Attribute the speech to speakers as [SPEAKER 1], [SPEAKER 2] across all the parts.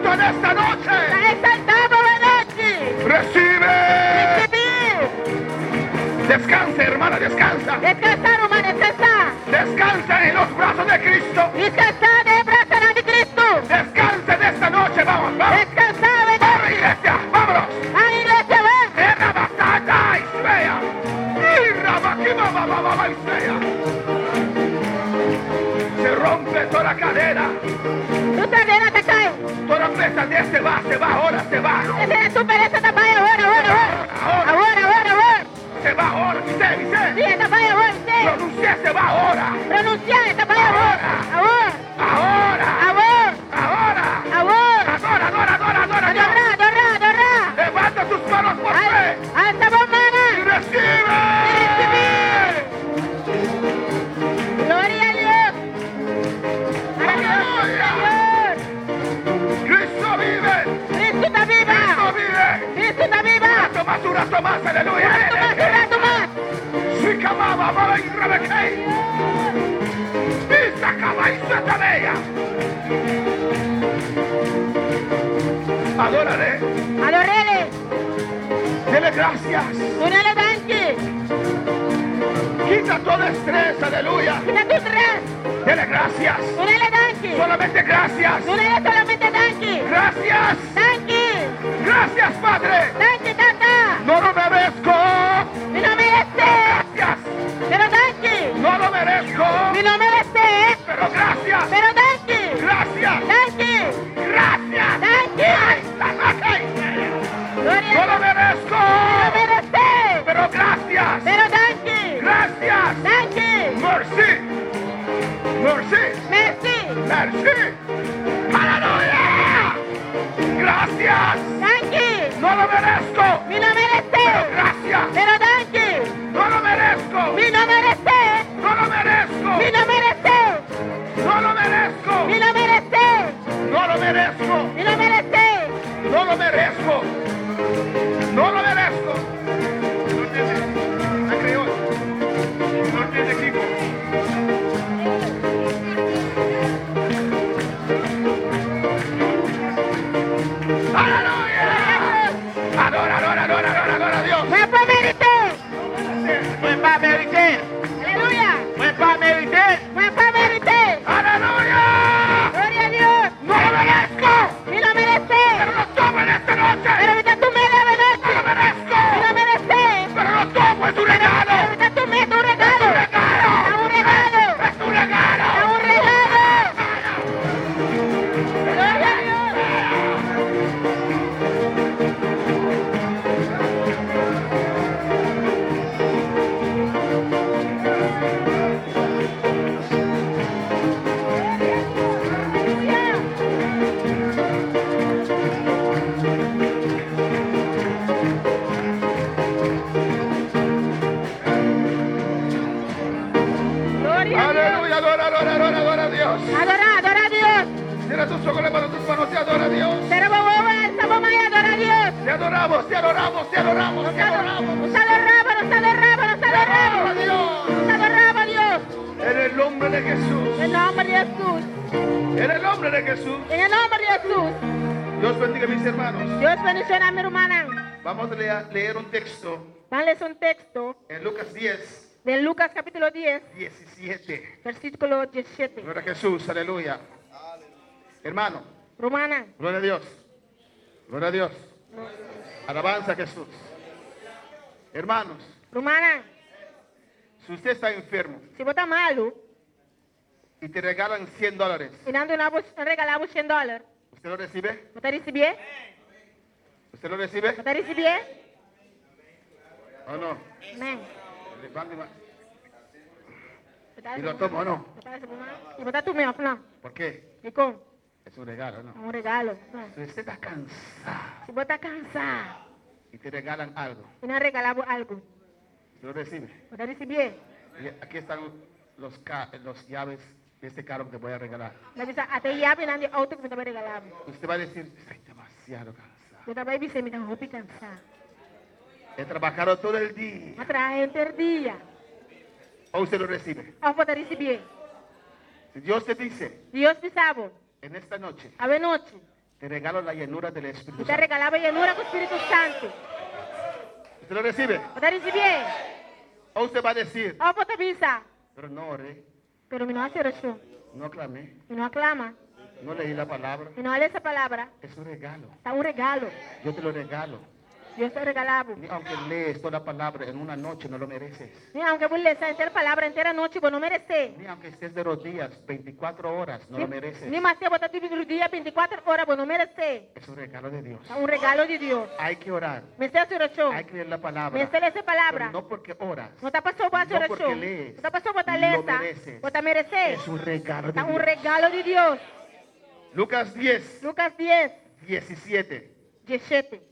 [SPEAKER 1] exalto en esta noche.
[SPEAKER 2] Ta eksaltá bo awe nochi.
[SPEAKER 1] Recibe.
[SPEAKER 2] Risibí.
[SPEAKER 1] Descansa, hermana, descansa.
[SPEAKER 2] Deskansá, ruman, deskansá.
[SPEAKER 1] Descansa en los brazos de Cristo.
[SPEAKER 2] Deskansá den e brasanan di Kristu.
[SPEAKER 1] Descansa en esta noche. Vamos, vamos.
[SPEAKER 2] Deskansá awe
[SPEAKER 1] Vamos,
[SPEAKER 2] nochi.
[SPEAKER 1] iglesia, vámonos.
[SPEAKER 2] Ban, iglesia, ban.
[SPEAKER 1] Se rompe toda cadena.
[SPEAKER 2] Tur kadena ta kai.
[SPEAKER 1] Toda pesadez se va, se va, ahora se va.
[SPEAKER 2] Esei tur peresa ta bai awor, awor, awor. Awor, awor, awor.
[SPEAKER 1] Se va ahora, dice, dice.
[SPEAKER 2] Sí, e ta bai awor, bis'é.
[SPEAKER 1] Pronuncia, se va ahora.
[SPEAKER 2] Pronunsiá, e ta bai awor. Awor.
[SPEAKER 1] Ahora.
[SPEAKER 2] Awor.
[SPEAKER 1] Ahora.
[SPEAKER 2] Awor.
[SPEAKER 1] Adora, adora, adora, adora. Dios.
[SPEAKER 2] Adorá, adorá, adorá.
[SPEAKER 1] Levanta tus manos por fe
[SPEAKER 2] Alsa bo mannan.
[SPEAKER 1] y recibe.
[SPEAKER 2] I risibí. Gloria a Dios. Maraviyoso Señor.
[SPEAKER 1] Cristo vive.
[SPEAKER 2] Cristo ta biba.
[SPEAKER 1] Cristo vive.
[SPEAKER 2] Cristo ta biba.
[SPEAKER 1] Un rato más, un rato más, aleluya.
[SPEAKER 2] Un ratu mas, un ratu mas.
[SPEAKER 1] Shikamaba, baba y rebekei. Isakaba y Satabeya. Adórale.
[SPEAKER 2] Ador'é.
[SPEAKER 1] Dele gracias.
[SPEAKER 2] Dun'é danki.
[SPEAKER 1] Quita todo estrés, aleluya.
[SPEAKER 2] Kita tur strès.
[SPEAKER 1] Dele gracias.
[SPEAKER 2] Dun'é danki.
[SPEAKER 1] Solamente gracias.
[SPEAKER 2] Dun'é solamente danki.
[SPEAKER 1] Gracias.
[SPEAKER 2] Danki.
[SPEAKER 1] Gracias, Padre.
[SPEAKER 2] Danki, Tata.
[SPEAKER 1] No lo merezco.
[SPEAKER 2] Mi no meresé.
[SPEAKER 1] Gracias.
[SPEAKER 2] Pero danki.
[SPEAKER 1] No lo merezco.
[SPEAKER 2] Mi no meresé.
[SPEAKER 1] Pero gracias.
[SPEAKER 2] Pero danki.
[SPEAKER 1] Gracias.
[SPEAKER 2] Danki.
[SPEAKER 1] Gracias.
[SPEAKER 2] Danki.
[SPEAKER 1] Ay, la vaca y-
[SPEAKER 2] Gloria
[SPEAKER 1] No
[SPEAKER 2] a
[SPEAKER 1] lo
[SPEAKER 2] Dios.
[SPEAKER 1] merezco.
[SPEAKER 2] Mi no meresé.
[SPEAKER 1] Pero gracias.
[SPEAKER 2] Pero danki.
[SPEAKER 1] Gracias.
[SPEAKER 2] Danki.
[SPEAKER 1] Merci. Merci.
[SPEAKER 2] Merci.
[SPEAKER 1] Merci. Aleluya. Gracias.
[SPEAKER 2] Danki.
[SPEAKER 1] No lo merezco.
[SPEAKER 2] Mi no meresé.
[SPEAKER 1] Pero gracias.
[SPEAKER 2] Pero danki.
[SPEAKER 1] No lo merezco.
[SPEAKER 2] Mi no meresé.
[SPEAKER 1] No lo merezco.
[SPEAKER 2] Mi no meresé.
[SPEAKER 1] No lo merezco.
[SPEAKER 2] Mi no meresé.
[SPEAKER 1] No lo merezco.
[SPEAKER 2] Mi no meresé.
[SPEAKER 1] No lo merezco. No lo merezco. No entiende. La creol. No entiende, Kiko. ¡Aleluya! Adora, adora, adora, adora, adora a Dios.
[SPEAKER 2] Mi no meresé.
[SPEAKER 3] Mwen pa merite.
[SPEAKER 2] Aleluya.
[SPEAKER 3] Mwen pa merite.
[SPEAKER 2] Mi pa meresé.
[SPEAKER 1] ¡Aleluya!
[SPEAKER 2] Gloria a Dios.
[SPEAKER 1] No lo merezco.
[SPEAKER 2] Mi no meresé.
[SPEAKER 1] Pero lo tomo en esta noche.
[SPEAKER 2] Pero mi ta tum'é awe nochi.
[SPEAKER 1] No lo merezco.
[SPEAKER 2] Mi no meresé.
[SPEAKER 1] Pero lo tomo, es un regalo.
[SPEAKER 2] Pero mi ta tum'é, ta un regalo.
[SPEAKER 1] Es un regalo.
[SPEAKER 2] Ta un regalo.
[SPEAKER 1] Es un regalo.
[SPEAKER 2] Ta un regalo. Gloria a Dios. Gloria a Dios.
[SPEAKER 1] Aleluya, adora, adora, adora, adora a Dios.
[SPEAKER 2] Adorá, adorá Dios.
[SPEAKER 1] Cierra tus ojos, levanta tus manos y adora a Dios.
[SPEAKER 2] Sera bo wowo, alsa bo man i adorá Dios.
[SPEAKER 1] Te adoramos, te adoramos, te adoramos, te adoramos.
[SPEAKER 2] Nos ta adorá bo, nos ta adorá bo, nos ta adorá bo.
[SPEAKER 1] Adora a Dios.
[SPEAKER 2] Nos ta adorá bo, Dios.
[SPEAKER 1] En el nombre de Jesús.
[SPEAKER 2] Den nòmber di Hesus.
[SPEAKER 1] En el nombre de Jesús.
[SPEAKER 2] Den nòmber di Hesus.
[SPEAKER 1] Dios bendiga a mis hermanos.
[SPEAKER 2] Dios bendishoná mi rumannan.
[SPEAKER 1] Vamos a leer un texto
[SPEAKER 2] Ban lesa un teksto
[SPEAKER 1] en Lucas 10,
[SPEAKER 2] den Lucas kapítulo 10,
[SPEAKER 1] 17.
[SPEAKER 2] versíkulo 17.
[SPEAKER 1] Gloria a Jesús, aleluya. Hermano,
[SPEAKER 2] Rumannan.
[SPEAKER 1] gloria a Dios. Gloria a Dios. Alabanza a Jesús. Hermanos,
[SPEAKER 2] Rumannan,
[SPEAKER 1] si usted está enfermo
[SPEAKER 2] si bo ta malu
[SPEAKER 1] y te regalan 100 dólares,
[SPEAKER 2] i nan duna bo, regalá bo 100 dòler,
[SPEAKER 1] ¿usted lo recibe?
[SPEAKER 2] bo ta risibié?
[SPEAKER 1] ¿Usted lo recibe?
[SPEAKER 2] Bo ta risibié?
[SPEAKER 1] ¿O no?
[SPEAKER 2] Amèn.
[SPEAKER 1] Levante ma- ¿Y lo tomo o no?
[SPEAKER 2] I bo ta tum'é òf no?
[SPEAKER 1] ¿Por qué?
[SPEAKER 2] Dikon?
[SPEAKER 1] Es un regalo, ¿no?
[SPEAKER 2] Un regalo.
[SPEAKER 1] Si usted está cansado
[SPEAKER 2] Si bo ta kansá
[SPEAKER 1] y te regalan algo,
[SPEAKER 2] i nan regalá bo algu,
[SPEAKER 1] ¿usted lo recibe?
[SPEAKER 2] bo ta risibié?
[SPEAKER 1] Y aquí están los, los llaves de este carro que te voy a regalar.
[SPEAKER 2] Mi ta bisa, ata e yabinan di e outo ku mi ta bai regalá bo.
[SPEAKER 1] Usted va a decir, estoy demasiado cansado.
[SPEAKER 2] Bo ta bai bisa, mi ta hopi kansá.
[SPEAKER 1] He trabajado todo el día.
[SPEAKER 2] Mi a traha henter dia.
[SPEAKER 1] O usted lo recibe.
[SPEAKER 2] Òf bo ta risibié?
[SPEAKER 1] Si Dios te dice,
[SPEAKER 2] Dios bisa bo,
[SPEAKER 1] en esta noche,
[SPEAKER 2] awe nochi.
[SPEAKER 1] Te regalo la llenura del Espíritu
[SPEAKER 2] Mi ta
[SPEAKER 1] Santo.
[SPEAKER 2] regalá bo yenura ku Spiritu Santu.
[SPEAKER 1] ¿Usted lo recibe?
[SPEAKER 2] Bo ta risibié?
[SPEAKER 1] O usted va a decir,
[SPEAKER 2] Òf bo ta bisa,
[SPEAKER 1] pero no oré,
[SPEAKER 2] Pero mi no hasi orashon,
[SPEAKER 1] no clamé,
[SPEAKER 2] mi no a klama,
[SPEAKER 1] no leí la palabra.
[SPEAKER 2] mi no a lesa palabra.
[SPEAKER 1] Es un regalo.
[SPEAKER 2] Ta un regalo.
[SPEAKER 1] Yo te lo regalo.
[SPEAKER 2] Dios ta regalá bo.
[SPEAKER 1] Ni aunque lees toda la palabra en una noche, no lo mereces.
[SPEAKER 2] Ni aunke bo lesa henter palabra henter anochi, bo no meresé.
[SPEAKER 1] Ni aunque estés de rodillas 24 horas, no lo mereces.
[SPEAKER 2] Ni maske bo ta di rudia bintikuater ora, bo no meresé.
[SPEAKER 1] Es un regalo de Dios.
[SPEAKER 2] Ta un regalo di Dios.
[SPEAKER 1] Hay que orar.
[SPEAKER 2] Mester hasi orashon.
[SPEAKER 1] Hay que leer la palabra.
[SPEAKER 2] Mester lesa e palabra.
[SPEAKER 1] Pero no porque oras.
[SPEAKER 2] No ta pasobra bo hasi
[SPEAKER 1] No porque
[SPEAKER 2] orashon.
[SPEAKER 1] lees.
[SPEAKER 2] No ta pasobra bo ta
[SPEAKER 1] Lo
[SPEAKER 2] lesa.
[SPEAKER 1] mereces.
[SPEAKER 2] Bo ta meresé.
[SPEAKER 1] Es un regalo de
[SPEAKER 2] Ta un
[SPEAKER 1] Dios.
[SPEAKER 2] regalo di Dios.
[SPEAKER 1] Lucas 10,
[SPEAKER 2] Lucas dies,
[SPEAKER 1] 17.
[SPEAKER 2] diesshete.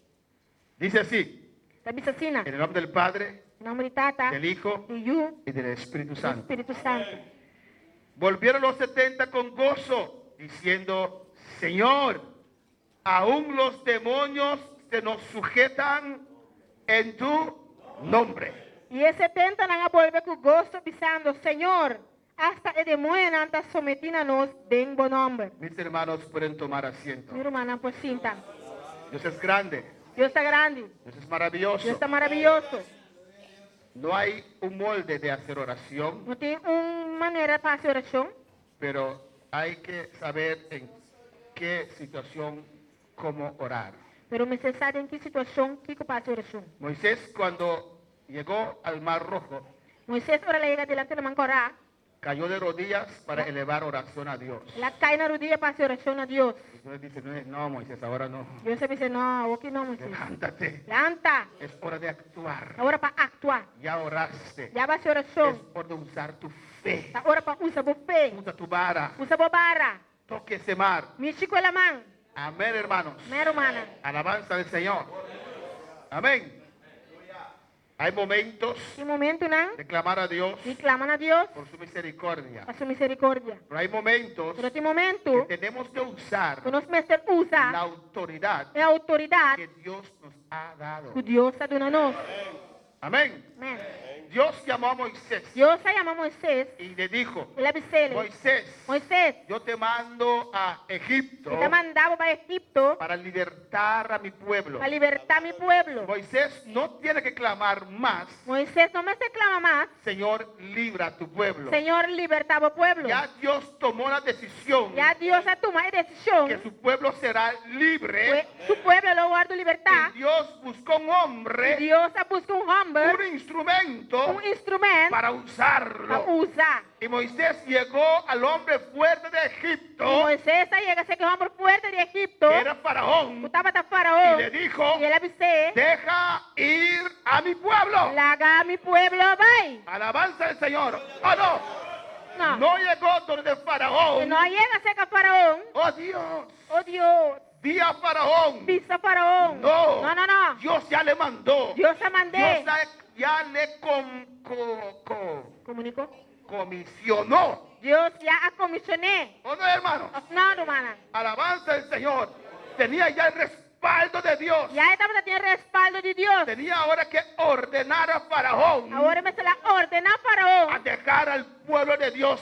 [SPEAKER 1] Dice así.
[SPEAKER 2] Ta bisa asina.
[SPEAKER 1] En el nombre del Padre,
[SPEAKER 2] Na nomber di Tata,
[SPEAKER 1] del Hijo
[SPEAKER 2] di Yu,
[SPEAKER 1] y del Espíritu
[SPEAKER 2] di
[SPEAKER 1] Santo.
[SPEAKER 2] Spiritu Santu.
[SPEAKER 1] Volvieron los 70 con gozo, diciendo, Señor, aún los demonios se nos sujetan en tu nombre.
[SPEAKER 2] I e setentanan a bolbe ku goso, bisando, Señor, asta e demoñonan ta sometí na nos den bo nòmber.
[SPEAKER 1] Mis hermanos pueden tomar asiento.
[SPEAKER 2] Mi rumannan por sinta.
[SPEAKER 1] Dios es grande.
[SPEAKER 2] Dios ta grandi.
[SPEAKER 1] Dios es maravilloso.
[SPEAKER 2] Dios ta maravioso.
[SPEAKER 1] No hay un molde de hacer oración.
[SPEAKER 2] No tin un manera pa hasi orashon.
[SPEAKER 1] Pero hay que saber en qué situación cómo orar.
[SPEAKER 2] Pero mester sa den ki situashon kiko pa hasi orashon.
[SPEAKER 1] Moisés cuando llegó al Mar Rojo,
[SPEAKER 2] Moisés ora el a yega dilanti Laman Kòrá,
[SPEAKER 1] cayó de rodillas para elevar oración a Dios.
[SPEAKER 2] el a kai na rudia pa hasi orashon na Dios.
[SPEAKER 1] Y Dios dice, no, no, Moisés, ahora no.
[SPEAKER 2] Dios a bisa, No, awoki no, Moisés.
[SPEAKER 1] Levántate.
[SPEAKER 2] Lanta,
[SPEAKER 1] Es hora de actuar.
[SPEAKER 2] ta ora pa aktua.
[SPEAKER 1] Ya oraste.
[SPEAKER 2] Ya bo a hasi orashon.
[SPEAKER 1] Es hora de usar tu fe.
[SPEAKER 2] Ta ora pa usa bo fe.
[SPEAKER 1] Usa tu vara.
[SPEAKER 2] Usa bo bara.
[SPEAKER 1] Toque ese mar.
[SPEAKER 2] Mishi ku e laman.
[SPEAKER 1] Amén, hermanos.
[SPEAKER 2] Amén, rumannan.
[SPEAKER 1] Alabanza al Señor. Amén. Hay momentos
[SPEAKER 2] Tin momentunan
[SPEAKER 1] de clamar a Dios
[SPEAKER 2] di clama na Dios
[SPEAKER 1] por su misericordia.
[SPEAKER 2] pa su misericordia.
[SPEAKER 1] Pero hay momentos
[SPEAKER 2] Pero tin momento
[SPEAKER 1] que tenemos que usar
[SPEAKER 2] ku nos mester usa
[SPEAKER 1] la autoridad
[SPEAKER 2] e outoridat
[SPEAKER 1] que Dios nos ha dado.
[SPEAKER 2] ku Dios a duna nos.
[SPEAKER 1] Amén.
[SPEAKER 2] Amén.
[SPEAKER 1] Dios llamó a Moisés
[SPEAKER 2] Dios a yama Moisés
[SPEAKER 1] y le dijo,
[SPEAKER 2] el a bis'é,
[SPEAKER 1] Moisés,
[SPEAKER 2] Moisés,
[SPEAKER 1] yo te mando a Egipto
[SPEAKER 2] mi ta manda bo pa Egipto
[SPEAKER 1] para libertar a mi pueblo.
[SPEAKER 2] pa libertá mi pueblo.
[SPEAKER 1] Moisés no tiene que clamar más,
[SPEAKER 2] Moisés no mester clama mas,
[SPEAKER 1] Señor, libra a tu pueblo.
[SPEAKER 2] Señor, libertá bo pueblo.
[SPEAKER 1] Ya Dios tomó la decisión
[SPEAKER 2] Ya Dios a tuma e desishon
[SPEAKER 1] que su pueblo será libre.
[SPEAKER 2] ku su pueblo lo wòrdu libertá.
[SPEAKER 1] Y Dios buscó un hombre,
[SPEAKER 2] I Dios a buska un hòmber,
[SPEAKER 1] un instrumento
[SPEAKER 2] un instrument
[SPEAKER 1] para
[SPEAKER 2] pa
[SPEAKER 1] usarlo.
[SPEAKER 2] usa.
[SPEAKER 1] Y Moisés llegó al hombre fuerte de Egipto,
[SPEAKER 2] I Moisés a yega serka e hòmber fuerte di Egipto,
[SPEAKER 1] que era faraón,
[SPEAKER 2] ku tabata faraón,
[SPEAKER 1] y le dijo,
[SPEAKER 2] i el a bis'é,
[SPEAKER 1] Deja ir a mi pueblo.
[SPEAKER 2] Laga mi pueblo bai.
[SPEAKER 1] Alabanza al Señor. Oh, no.
[SPEAKER 2] No.
[SPEAKER 1] No llegó donde faraón.
[SPEAKER 2] E no a yega serka faraón.
[SPEAKER 1] Oh, Dios.
[SPEAKER 2] Oh, Dios.
[SPEAKER 1] Di a faraón.
[SPEAKER 2] Bisa faraón.
[SPEAKER 1] No.
[SPEAKER 2] No, no, no.
[SPEAKER 1] Dios ya le mandó.
[SPEAKER 2] Dios a mand'é.
[SPEAKER 1] Dios ya, ya le com, co, co,
[SPEAKER 2] Comunicó.
[SPEAKER 1] comisionó.
[SPEAKER 2] Dios ya a comisioné.
[SPEAKER 1] ¿O no, hermano?
[SPEAKER 2] Of no, rumannan.
[SPEAKER 1] Alabanza al Señor. Tenía ya el respaldo de Dios.
[SPEAKER 2] Ya e tabata tin respaldo di Dios.
[SPEAKER 1] Tenía ahora que ordenar a Faraón.
[SPEAKER 2] Awor e mester a ordená Faraón.
[SPEAKER 1] A dejar al pueblo de Dios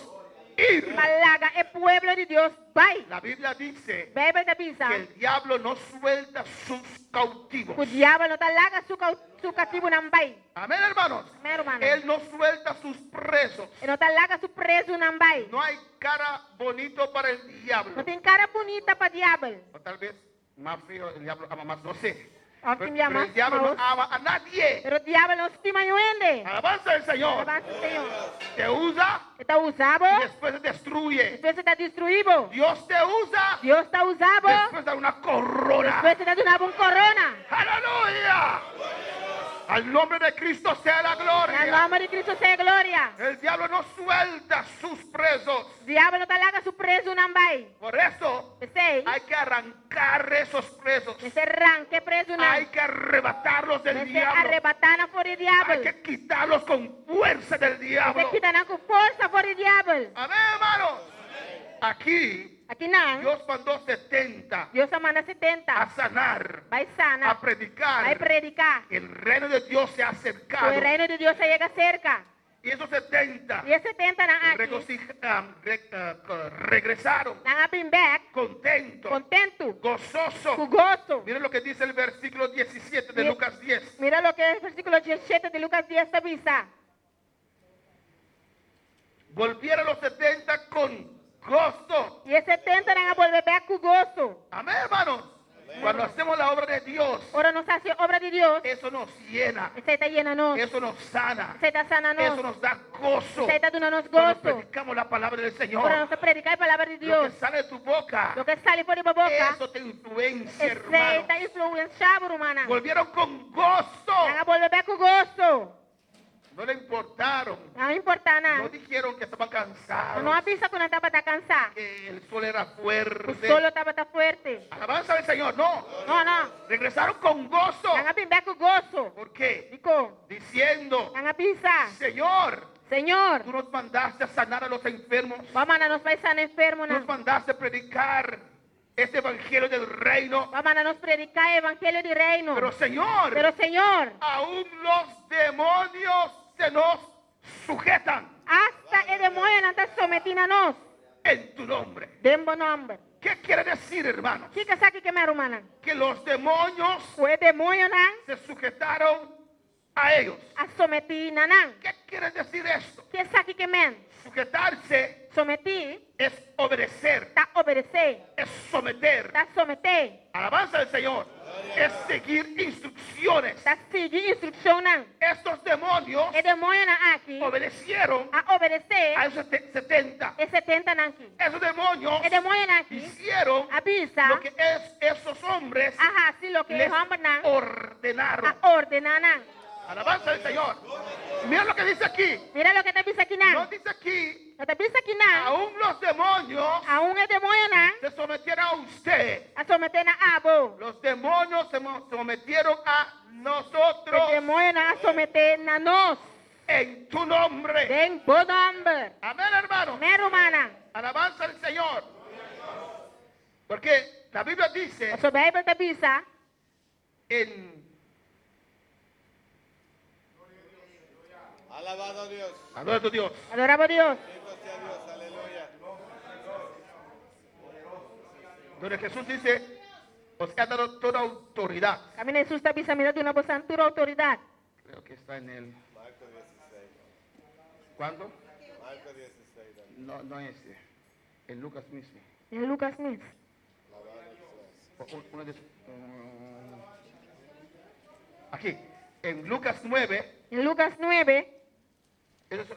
[SPEAKER 1] ir.
[SPEAKER 2] Pa laga e pueblo di Dios bai.
[SPEAKER 1] La Biblia dice
[SPEAKER 2] Bijbel ta bisa
[SPEAKER 1] que el diablo no suelta sus cautivos.
[SPEAKER 2] ku diabel no ta laga su su katibunan bai.
[SPEAKER 1] Amén, hermanos.
[SPEAKER 2] Amén, rumannan.
[SPEAKER 1] Él no suelta sus presos.
[SPEAKER 2] E no ta laga su prezunan bai.
[SPEAKER 1] No hay cara bonito para el diablo.
[SPEAKER 2] No tin kara bunita pa diabel.
[SPEAKER 1] O tal vez más feo, el diablo ama más, no sé.
[SPEAKER 2] Of
[SPEAKER 1] Pero,
[SPEAKER 2] tin bia
[SPEAKER 1] pero
[SPEAKER 2] mas
[SPEAKER 1] el diablo no
[SPEAKER 2] maus.
[SPEAKER 1] ama a nadie.
[SPEAKER 2] Pero diabel no stima niun hende.
[SPEAKER 1] Alabanza al Señor.
[SPEAKER 2] Alabanza al Señor.
[SPEAKER 1] Te usa
[SPEAKER 2] E ta usa bo.
[SPEAKER 1] y después te destruye.
[SPEAKER 2] Despues e ta destruí bo.
[SPEAKER 1] Dios te usa.
[SPEAKER 2] Dios ta usa bo.
[SPEAKER 1] Después da una corona.
[SPEAKER 2] Despues e ta duna bo un korona.
[SPEAKER 1] Aleluya. Al nombre de Cristo sea la gloria.
[SPEAKER 2] Na nomber di Cristo sea gloria.
[SPEAKER 1] El diablo no suelta sus presos.
[SPEAKER 2] Diabel no ta laga su prezunan bai.
[SPEAKER 1] Por eso
[SPEAKER 2] P'esei,
[SPEAKER 1] hay que arrancar esos presos.
[SPEAKER 2] mester ranka e prezunan.
[SPEAKER 1] Hay que arrebatarlos del
[SPEAKER 2] Mester
[SPEAKER 1] diablo.
[SPEAKER 2] arrebatá nan for di diabel.
[SPEAKER 1] Hay que quitarlos con fuerza del diablo.
[SPEAKER 2] Mester kita nan ku forsa for di diabel.
[SPEAKER 1] Amén, hermanos. Aquí
[SPEAKER 2] Aki nan,
[SPEAKER 1] Dios mandó 70
[SPEAKER 2] Dios a manda 70
[SPEAKER 1] a sanar,
[SPEAKER 2] bai sana,
[SPEAKER 1] a predicar.
[SPEAKER 2] bai prediká.
[SPEAKER 1] El reino de Dios se ha acercado.
[SPEAKER 2] Ku e reino di Dios a yega serka.
[SPEAKER 1] Y esos 70
[SPEAKER 2] I e 70nan aki
[SPEAKER 1] regresaron
[SPEAKER 2] nan a bin bèk
[SPEAKER 1] contentos,
[SPEAKER 2] kontentu,
[SPEAKER 1] gozoso.
[SPEAKER 2] Ku goso.
[SPEAKER 1] Miren lo que dice el versículo 17 de Lucas 10.
[SPEAKER 2] Mira loke e versíkulo 17 di Lukas 10 ta bisa.
[SPEAKER 1] Volvieron los 70 con gozo.
[SPEAKER 2] I e 70nan a bolbe bèk ku goso.
[SPEAKER 1] Amén, hermanos. Cuando hacemos la obra de Dios,
[SPEAKER 2] Ora nos hasi e obra di Dios,
[SPEAKER 1] eso nos llena,
[SPEAKER 2] esei ta yena nos,
[SPEAKER 1] eso nos sana,
[SPEAKER 2] esei ta sana
[SPEAKER 1] eso
[SPEAKER 2] nos,
[SPEAKER 1] nos da gozo.
[SPEAKER 2] esei ta duna nos
[SPEAKER 1] Cuando
[SPEAKER 2] goso.
[SPEAKER 1] predicamos la palabra del Señor,
[SPEAKER 2] Ora nos ta prediká e palabra di
[SPEAKER 1] lo que
[SPEAKER 2] Dios,
[SPEAKER 1] sale de tu boca,
[SPEAKER 2] loke sali for di bo boka,
[SPEAKER 1] eso te influencia,
[SPEAKER 2] esei
[SPEAKER 1] hermano.
[SPEAKER 2] ta influenshá bo rumannan.
[SPEAKER 1] Volvieron con gozo.
[SPEAKER 2] Nan a bolbe bèk ku goso.
[SPEAKER 1] No le importaron.
[SPEAKER 2] Nan a importá
[SPEAKER 1] No
[SPEAKER 2] nan.
[SPEAKER 1] dijeron que estaban
[SPEAKER 2] Nan
[SPEAKER 1] cansados.
[SPEAKER 2] no a bisa ku nan tabata kansá.
[SPEAKER 1] Que el sol era
[SPEAKER 2] Ku
[SPEAKER 1] fuerte.
[SPEAKER 2] solo tabata fuerte.
[SPEAKER 1] Alabanza al Señor. No.
[SPEAKER 2] No, no.
[SPEAKER 1] Regresaron con gozo.
[SPEAKER 2] Nan a bin bèk ku goso.
[SPEAKER 1] ¿Por qué?
[SPEAKER 2] Dikon?
[SPEAKER 1] Diciendo,
[SPEAKER 2] Nan a bisa,
[SPEAKER 1] Señor,
[SPEAKER 2] Señor,
[SPEAKER 1] tú nos mandaste a sanar a los enfermos.
[SPEAKER 2] Bo a manda nos bai sana
[SPEAKER 1] Tú
[SPEAKER 2] enfermonan.
[SPEAKER 1] nos mandaste a predicar este evangelio del reino.
[SPEAKER 2] Bo a manda nos prediká e evangelio di reino.
[SPEAKER 1] Pero Señor,
[SPEAKER 2] Pero Señor,
[SPEAKER 1] aún los demonios se nos sujetan
[SPEAKER 2] asta e demoñonan ta sometí na nos
[SPEAKER 1] en tu nombre.
[SPEAKER 2] den bo nòmber.
[SPEAKER 1] ¿Qué quiere decir, hermanos?
[SPEAKER 2] Kiko esaki ke men, rumannan?
[SPEAKER 1] Que los demonios
[SPEAKER 2] Ku e demoñonan
[SPEAKER 1] se sujetaron a ellos.
[SPEAKER 2] a sometí na nan.
[SPEAKER 1] ¿Qué quiere decir esto?
[SPEAKER 2] Ke esaki ke men?
[SPEAKER 1] Sujetarse
[SPEAKER 2] Sometí
[SPEAKER 1] es obedecer,
[SPEAKER 2] ta obedesé,
[SPEAKER 1] es someter.
[SPEAKER 2] ta someté.
[SPEAKER 1] Alabanza al Señor. Es seguir instrucciones.
[SPEAKER 2] Ta sigui instrukshonnan.
[SPEAKER 1] Estos demonios
[SPEAKER 2] E demoñonan aki
[SPEAKER 1] obedecieron
[SPEAKER 2] a obedesé
[SPEAKER 1] a esos 70.
[SPEAKER 2] e setentanan aki.
[SPEAKER 1] Esos demonios
[SPEAKER 2] E demoñonan aki
[SPEAKER 1] hicieron
[SPEAKER 2] a bisa
[SPEAKER 1] lo que es esos hombres
[SPEAKER 2] a hasi loke e
[SPEAKER 1] les
[SPEAKER 2] hòmbernan
[SPEAKER 1] ordenaron.
[SPEAKER 2] a ordená nan.
[SPEAKER 1] Alabanza al Señor. Mira lo que dice aquí.
[SPEAKER 2] Mira loke ta bisa aki nan.
[SPEAKER 1] No dice aquí,
[SPEAKER 2] No ta bisa aki nan.
[SPEAKER 1] aún los demonios
[SPEAKER 2] Aun e demoñonan
[SPEAKER 1] se sometieron a usted.
[SPEAKER 2] a someté na abo.
[SPEAKER 1] Los demonios se sometieron a nosotros.
[SPEAKER 2] E demoñonan a someté na nos.
[SPEAKER 1] En tu nombre.
[SPEAKER 2] Den bo nòmber.
[SPEAKER 1] Amén, hermano.
[SPEAKER 2] Amén, rumannan.
[SPEAKER 1] Alabanza al Señor. Porque la Biblia dice
[SPEAKER 2] Pasobra Beibel ta bisa.
[SPEAKER 1] en
[SPEAKER 4] Alabado a Dios.
[SPEAKER 1] Adora a tu Dios.
[SPEAKER 2] Adorá bo Dios.
[SPEAKER 4] Bendito sea Dios. Aleluya.
[SPEAKER 1] Donde Jesús dice, os he dado toda autoridad.
[SPEAKER 2] Kaminda Hesus ta bisa, Mi ta duna bosan tur outoridat.
[SPEAKER 1] Creo que está en el...
[SPEAKER 4] Marco 16.
[SPEAKER 1] ¿Cuándo?
[SPEAKER 4] Marco 16. Daniel.
[SPEAKER 1] No, no ese. En Lucas mismo.
[SPEAKER 2] En Lucas mes.
[SPEAKER 1] O, un, una de, aquí, en Lucas 9.
[SPEAKER 2] En Lucas 9.
[SPEAKER 1] Esos son